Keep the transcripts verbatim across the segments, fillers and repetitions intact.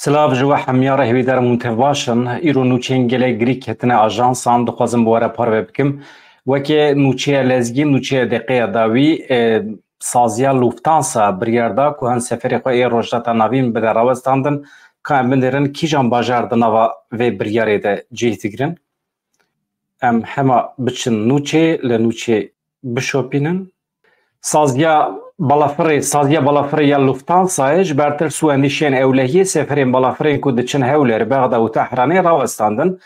Silav ji we hemiya re, hêvîdar im hûn tev baş in. Îro nûçeyên gelek girî ketine ajansan, dixwazim bi we re parve bikim. Weke nûçeya Lezgî, nûçeya Deqeya Dawî, e, saziya Lufthansa biryar da ku hin seferê xwe ê Rojhilata Navîn bide rawestandin. Ka em binêrin kîjan bajar di nava vê biryarê de cih digirin? Em hema biçin nûçê, li nûçê bişopînin. Saziya balafirê, saziya balafirê ya Lufthansayê ji ber tirs û endîşeyên ewlehiyê seferên balafirên ku diçin Hewlêr, Bexda û Tehranê rawestandin.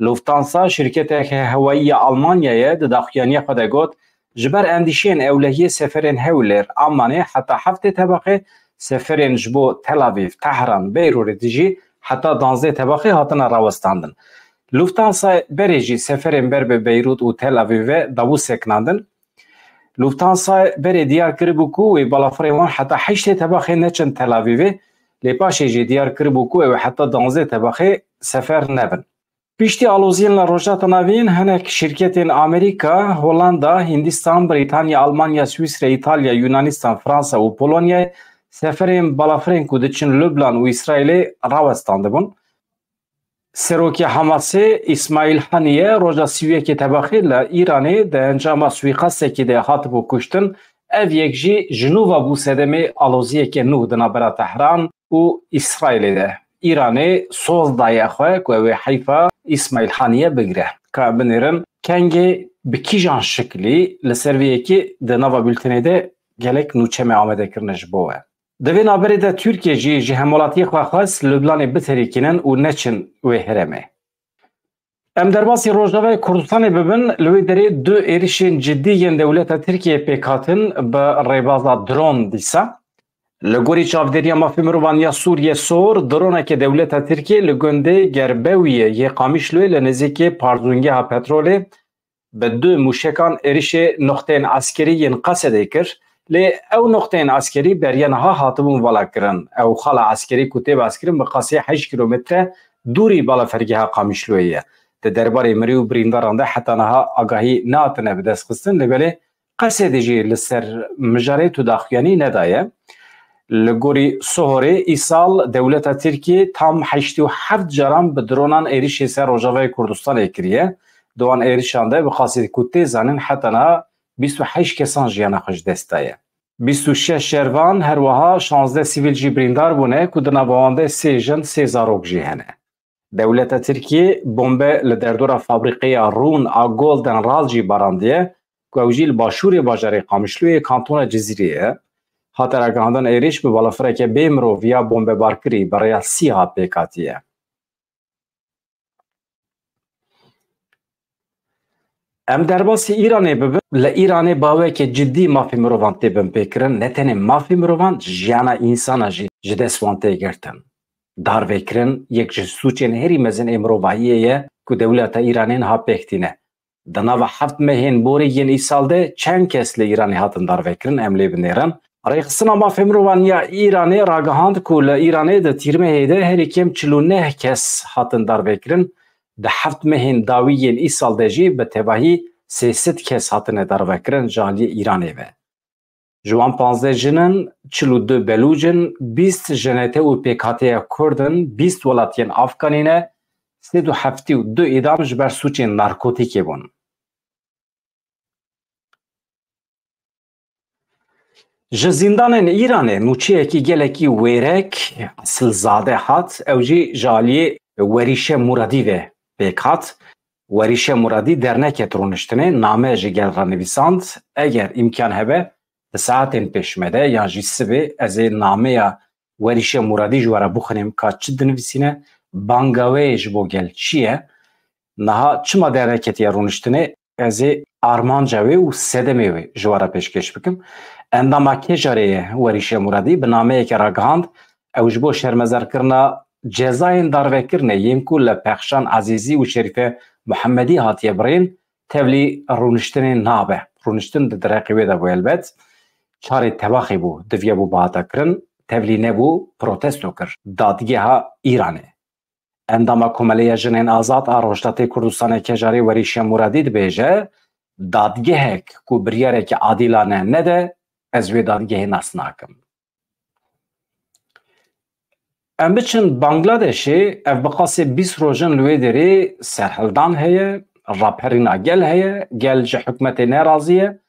Lufthansa, şirketeke hewayî ya Almanyayê, di daxuyaniya xwe de got, ji ber endîşeyên ewlehiyê seferên Hewlêr, Ammanê heta heftê Tebaxê, seferên ji bo Tel Avîv, Tehran, Beyrûrê dijî heta danzdê Tebaxê hatine rawestandin. Lufthansa berê jî seferên ber bi Beyrût û Tel Avîvê dabû sekinandin. Lufthansa berê diyar kiribû ku wê balafirên wan heta heştê Tebaxê neçin Tel Avîvê, lê paşê jî diyar kiribû ku ew ê heta danzdê Tebaxê sefer nebin. Piştî aloziyên li Rojhilata Navîn, hinek şîrketên Amerîka, Hollanda, Hindistan, Brîtanya, Almanya, Swîsre, Îtalya, Yunanistan, Fransa û Polonyayê seferên balafirên ku diçin Lubnan û Îsraîlê rawestandibûn. Serokê Hamasê Îsmaîl Haniyeh roja sî û yekê Tebaxê li Îranê di encama suîqastekî de hatibû kuştin. Ev yek jî ji nû ve bû sedemê aloziyeke nû di navbera Tehran û Îsraîlê de. Îranê soz daye xwe ku ew ê heyfa Îsmaîl Haniyeh bigire. Ka em binêrin kengê bi kîjan şiklî li ser vê yekê di nava bultenê de gelek nûçe me amade kirine ji bo we. Di vê navberê de Tirkiye jî ji hemwelatiyê xwe xwest Lubnanê biterîkînin û neçin wê herêmê. Em derbasî Rojavayê Kurdistanê bibin, li wê derê du êrişên cidî yên dewleta Tirkiyeyê pêk hatin bi rêbaza dron dîsa. Li gorî çavdêriya mafê mirovan ya Sûriye Sor, droneke dewleta Tirkiyê li gundê Gerbewiyê yê Qamişloyê li nêzîkê parzûngeha petrolê bi du mûşekan êrişê noqteyên eskerî yên Qesedê kir, lê ew noqteyên eskerî beriya niha hatibûn valakirin. Ew xala eskerî ku tê baskirin bi qasî heşt kîlometre dûrî balafergeha Qamişloyê ye. Di derbarê mirî û birîndaran de heta niha agahî nehatine bidestxistin, lê belê Qesedê jî li ser mijarê tu daxuyanî nedaye. Li gorî Sohorê, îsal dewleta Tirkiyê tam heştê û heft caran bi dronan êrişê ser Rojavayê Kurdistanê kiriye. Di wan êrişan de bi qasî ku tê zanîn heta niha bîst û heşt kesan jiyana xwe ji dest daye. Bîst û şeş şervan, her wiha şazdeh sivîl jî birîndar bûne ku di nava wan de sê jin, sê zarok jî hene. Dewleta Tirkiyê bombe li derdora fabrîqeya rûn a Golden Ral jî barandiye, ku ew jî li başûrê bajarê Qamişloyê kantona Cizîrê ye. Hate ragihandin êrîş bi balafireke bê mirov ya bombebarkirî bi rêya sî hat pêk hatiye. Em derbasî Îranê bibin, li Îranê baweke cidî mafê mirovan tê binpêkirin, ne tenê mafê mirovan, jiyana însana jî ji dest wan tê girtin. Darvekirin yek ji sûcên herî mezin ê mirovahiyê ye ku dewleta Îranê niha pêk tîne. Di nava heft mehên borê yên îsal de çend kes li Îranê hatin darvekirin, em lê binêrin. Rêxistina Mafê Mirovan ya Îranê ragihand ku li Îranê di tîrmehê de herî kêm çil û neh kes hatin darvekirin. Di heft mehên dawî yên îsal de jî bi tevahî sê sed kes hatine darvekirin ji aliyê Îranê ve. Ji wan panzdeh jin in, çil û du belûc in, bîst J N T û pêkhateya Kurd in, bîst welatiyên Afganî ne, sed û heftê û du îdam ji ber sûcên narkotîkê bûn. Ji zîndanên Îranê nûçeyekî gelekî wêrek, esilzade hat, ew jî ji aliyê Werîşe Muradî ve pêk hat. Werîşe Muradî derneket rûniştinê, name ji gel re nivîsand, eger îmkan hebe, di saetên pêşmede yan jî sibê ez ê nameya Werîşe Muradî ji we re bixwînim ka çi dinivîsîne, banga wê ji bo gel çi ye? Niha çima derneketiye rûniştinê? Ez ê armanca wê û sedemê wê ji we re pêşkêş bikim. Endama Kejarê ye Werîşe Muradî, bi nameyeke ragihand, ew ji bo şermezarkirina cezayên darvekirinê yên ku li Pexşan Ezîzî û Şerîfe Muhemmedî hatiye birîn, tevlî rûniştinê nabe. Rûniştin di dereqê wê de bû helbet. Çarê Tebaxê bû, diviye bû bihata kirin, tevlî nebû, protesto kir. Dadgeha Îranê. Endama Komeleya Jinên Azad a Rojhilatê Kurdistanê Kejarê Werîşe Muradî dibêje, dadgehek ku biryareke adîlane nede, ez wê dadgehê nas nakim. Em biçin Bangladêşê, ev bi qasê bîst roj in li wê derê serhildan heye, raperîna gel heye, gel ji hikûmetê nerazî ye,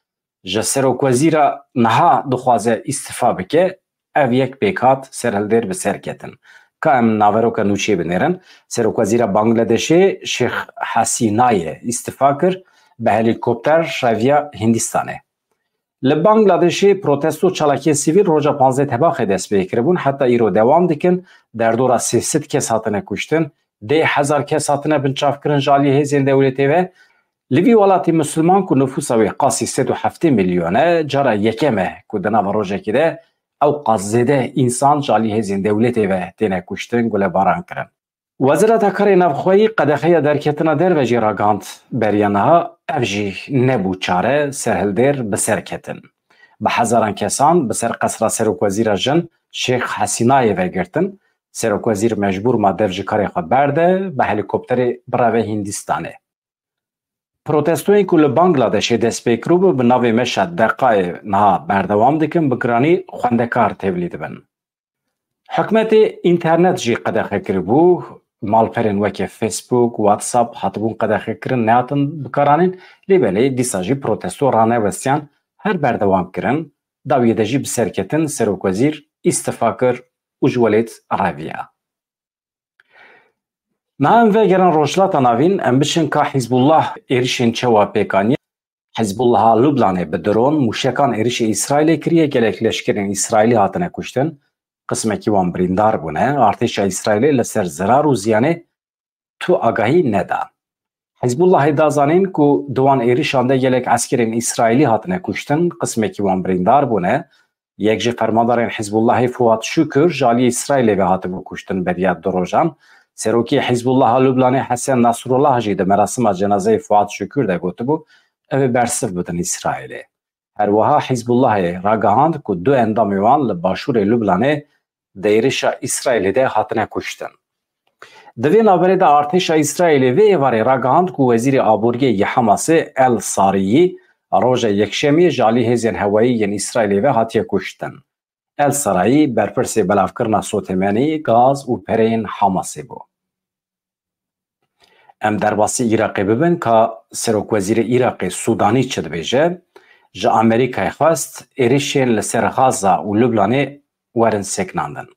ji serokwezîra niha dixwaze îstifa bike, ev yek pêk hat serhildêr bi ser ketin. Ka em naveroka nûçê binêrin, serokwezîra Bangladêşê Şêx Hasînayê îstifa kir, bi helîkopter reviya Hîndistanê. Li Bangladêşê protesto çalakiyên sivîl roja panzdeh Tebaxê dest pê kiribûn, heta îro dewam dikin. Derdora sê sed kes hatine kuştin, deh hezar kes hatine binçavkirin ji alî hêzên dewletê ve. Li vî welatî misilman ku nifûsa wê qasî sed û heftê milyon e, cara yekem e ku di nava rojekê de ew qas zêde însan ji alî hêzên dewletê ve têne kuştin, gulebaran kirin. Wezareta Karê Navxweyî qedexeya derketina derve jî ragihand. Beriya niha ev jî nebû çare, serhildêr bi ser ketin. Bi hezaran kesan bi ser qesra serokwezîra jin Şêx Hasînayê ve girtin. Serokwezîr mecbûr ma dev ji karê xwe berde, bi helîkopterê bireve Hîndistanê. Protestoyên ku li Bangladêşê dest pê kiribû bi navê Meşa Deqayê niha berdewam dikin, bi giranî xwendekar tevlî dibin. Hikûmetê înternet jî qedexe kiribû, malperên weke Facebook, WhatsApp hatibûn qedexekirin, nehatin bikaranîn, lê belê dîsa jî protesto ranewestiyan, her berdewam kirin, dawiyê de jî bi ser ketin, serokwezîr îstifa kir û ji welêt reviya. Niha em vegerin Rojhilata Navîn, em biçin ka Hizbullah êrişên çawa pêk aniye. Hizbullaha Lubnanê bi dron, mûşekan êrişê Îsraîlê kiriye, gelek leşkerên Îsraîlî hatine kuştin, qismekî wan birîndar bûne. Artêşa Îsraîlê li ser zirar û ziyanê tu agahî neda. Hizbullahê da zanîn ku di wan êrişan de gelek eskerên Îsraîlî hatine kuştin, qismekî wan birîndar bûne. Yek ji fermandarên Hizbullahê Fuat Şukur ji alî Îsraîlê ve hatibû kuştin beriya du rojan. Serokê Hizbullaha Lubnanê Hesen Nasrullah jî di merasima cenazeyê Fuat Şukur de gotibû, ew ê bersiv bidin Îsraîlê. Her wiha Hizbullahê ragihand ku du endamê wan li başûrê Lubnanê di êrişa Îsraîlê de hatine kuştin. Di vê navberê de artêşa Îsraîlê vê êvarê ragihand ku wezîrê aboriyê yê Hamasê El Sariyî roja Yekşemiyê ji alî hêzên hewayî yên Îsraîlê ve hatiye kuştin. El Sarayî berpirsê belavkirina sotemenî, gaz û pereyên Hamasê bû. Em derbasî Iraqê bibin ka serokwezîrê Iraqê Sudanî çi dibêje, ji Amerîkayê xwest êrişên li ser Gaza û Lubnanê werin sekinandin.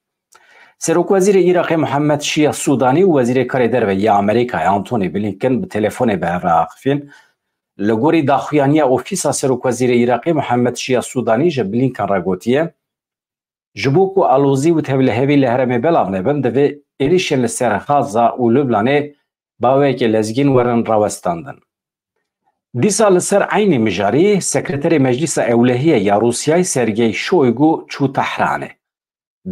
Serokwezîrê Iraqê Muhammed Şia Sudanî û Wezîrê Karê Derve yê Amerîkayê Antony Blinken bi telefonê bi hev re axifîn. Li gorî daxuyaniya Ofîsa Serokwezîrê Iraqê Muhammed Şia Sudanî ji Blinken re gotiye, ji bo ku alozî û tevlihevî li herêmê belav nebin, divê êrişên li ser Gaza û Lubnanê bi awayekî lezgîn werin rawestandin. Dîsa li ser eynî mijarî, Sekreterê Meclîsa Ewlehiyê ya Rûsyayê Sergey Shoygu çû Tehranê.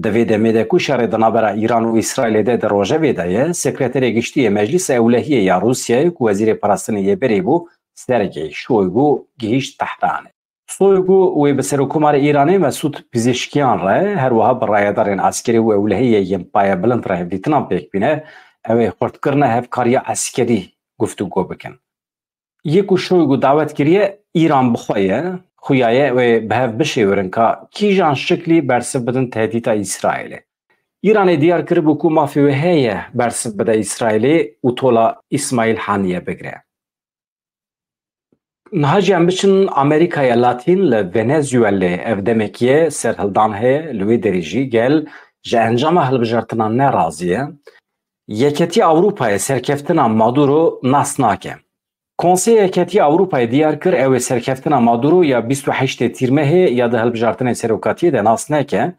Di vê demê de ku şerê di navbera Îran û Îsraîlê de di rojevê de ye, Sekreterê Giştî yê Meclîsa Ewlehiyê ya Rûsyayê ku Wezîrê Parastinê yê berê bû, Sergey Shoygu gihîşt Tehranê. Soygu wê bi Serokkomarê Îranê Mesûd Pizişkiyan re, her wiha bi rayedarên eskerî û ewlehiyê yên payebilind re hevdîtinan pêk bîne, ew ê xurtkirina hevkariya eskerî guftûgo bikin. Yê ku Şoygu dawet kiriye, Îran bi xwe ye, xuya ye wê bi hev bişêwirin ka kîjan şiklî bersiv bidin tehdîta Îsraîlê. Îranê diyar kiribû ku mafê wê heye bersiv bide Îsraîlê û tola Îsmaîl Haniyê bigire. Niha jî em biçin Amerîkaya Latîn, li Venezuelê ev demekî ye serhildan heye, li wê derê jî gel ji encama hilbijartinan nerazî ye. Yeketî Ewropayê serkeftina Maduro nas nake. Konseyê Yeketî Ewropayê diyar kir, ew ê serkeftina Maduro ya bîst û heştê Tîrmehê ya di hilbijartinê serokatiyê de nas neke.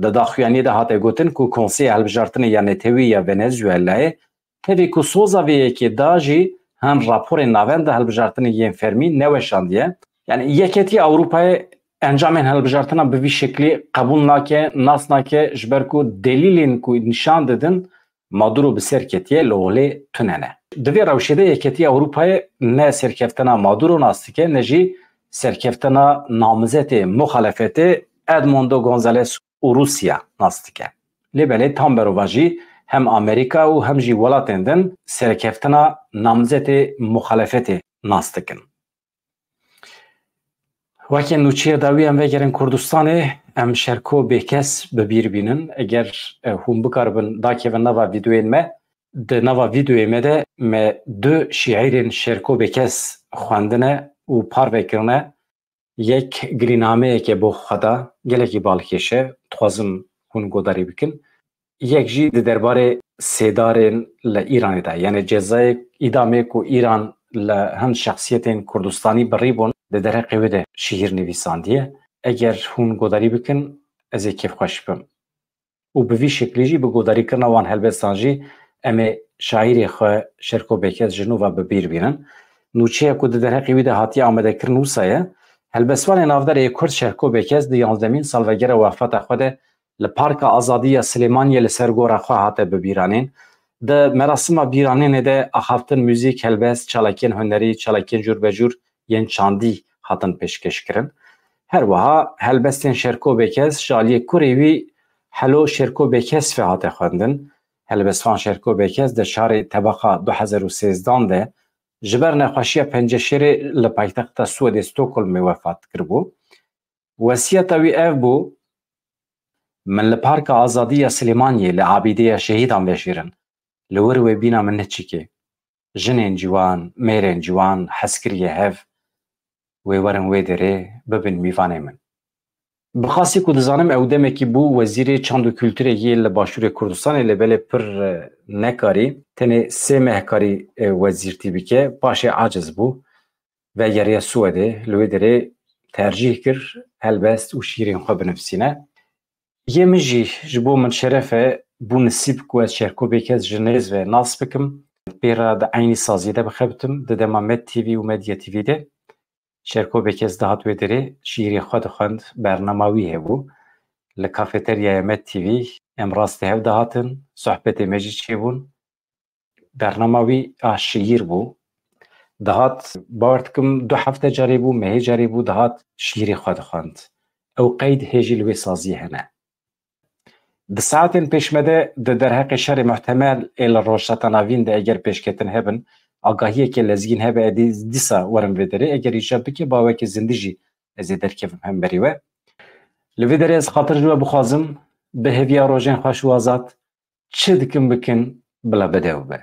Di daxuyaniyê de hate gotin ku Konseyê Hilbijartinê ya Netewî ya Venezuelayê tevî ku soza vê yekê da jî hin raporên navenda hilbijartinê yên fermî neweşandiye. Yani Yeketî Ewropayê encamên hilbijartina bi vî şeklî qebûl nake, nas nake, ji ber ku delîlên ku nîşan didin Maduro bi ser ketiye li holê tune ne. Di vê rewşê de Yeketî Ewropayê ne serkeftina Maduro nas dike, ne jî serkeftina namzetê muxalefetê Edmundo Gonzalez Urrutia nas dike. Lê belê tam berovajî hem Amerîka û hem jî welatên din serkeftina namzetê muxalefetê nas dikin. Weke nûçeya dawî em vegerin Kurdistanê, em Şerko Bêkes bi bîr bînin. Eger e, hûn bikaribin dakevin nava vîdeoyên me, di nava vîdeoyê me de me du şîîrên Şerko Bêkes xwendine û parve kirine. Yek gilînameyeke bo xwe da, gelekî balkêş e, dixwazim hûn godarî bikin. Yek jî di derbarê sêdarên li Îranê de, yani cezayê îdamê ku Îran li hin şexsiyetên Kurdistanî birî bûn, di derheqê wê de şîîr nivîsandiye. Eger hûn godarî bikin, ez ê kêfxweş bim. Û bi vî şeklî jî bi godarîkirina wan helbestan jî em ê şaîrê xwe Şerko Bêkes ji nû ve bi bîr bînin. Nûçeya ku di derheqê wî de hatiye amadekirin wisa ye. Helbestvanê navdar ê Kurd Şerko Bêkes di yanzdemîn salvegera wefata xwe de li Parka Azadî ya Silêmaniyê li ser gora xwe hate bibîranîn. Di merasima bîranînê de axaftin, muzîk, helbest, çalakiyên hunerî, çalakiyên cûrbecûr yên çandî hatin pêşkêşkirin. Her wiha helbestên Şerko Bêkes ji aliyê kurê wî Helo Şerko Bêkes ve hate xwendin. Helbestvan Şerko Bêkes di şarê Tebaqa du hezar û sêzdan de ji ber nexweşiya penceşêrê li paytexta Swedê Stockholmê wefat kiribû. Wesiyeta wî ev bû, Min li Parka Azadî ya Silêmaniyê li Abîdeya Şehîdan veşêrin. Li wir wê bîna min neçikê. Jinên ciwan, mêrên ciwan hez kiriye hev, wê werin wê derê, bibin mîvanê min. Bi xasî ku dizanim ew demekî bû wezîrê çand û kulturê yê li Başûrê Kurdistanê, lê belê pir e, nekarî, tenê sê meh karî e, wezîrtî bike, paşê aciz bû, vegeriya Swedê, li wê derê tercîh kir helbest û şîrên xwe binivîsîne. Yê min jî ji bo min şeref e, bû nisîb ku ez Şerko Bêkes ji nêz ve nas bikim. Pê re di eynî saziyê de bixebitim, di dema Med T V û Medya T V de. Şerko Bêkes dihat wê derê şîîrê xwe dixwend, bernama wî hebû. Li kafeteryaya Med T V em rastî hev dihatin, sohbetê me jî çêbûn. Bernama wî a şiîr bû. Dihat, bawer dikim du hefte carê bû, mehê carê bû, dihat şiîrê xwe dixwend. Ew qeyd hê jî li wê saziyê hene. Di saetên pêş me de di derheqê şerê muhtemel ê li Rojhilata Navîn de eger pêşketin hebin, agahiyeke lezgîn hebe, ez dî-, dîsa werim vê derê. Eger îcab bike, baweke zindî jî ez ê derkevim hemberî we. Li vê derê ez xatir ji we bixwazim, bi hêviya rojên xweş û azad, çi dikin bikin, bila bi dev be.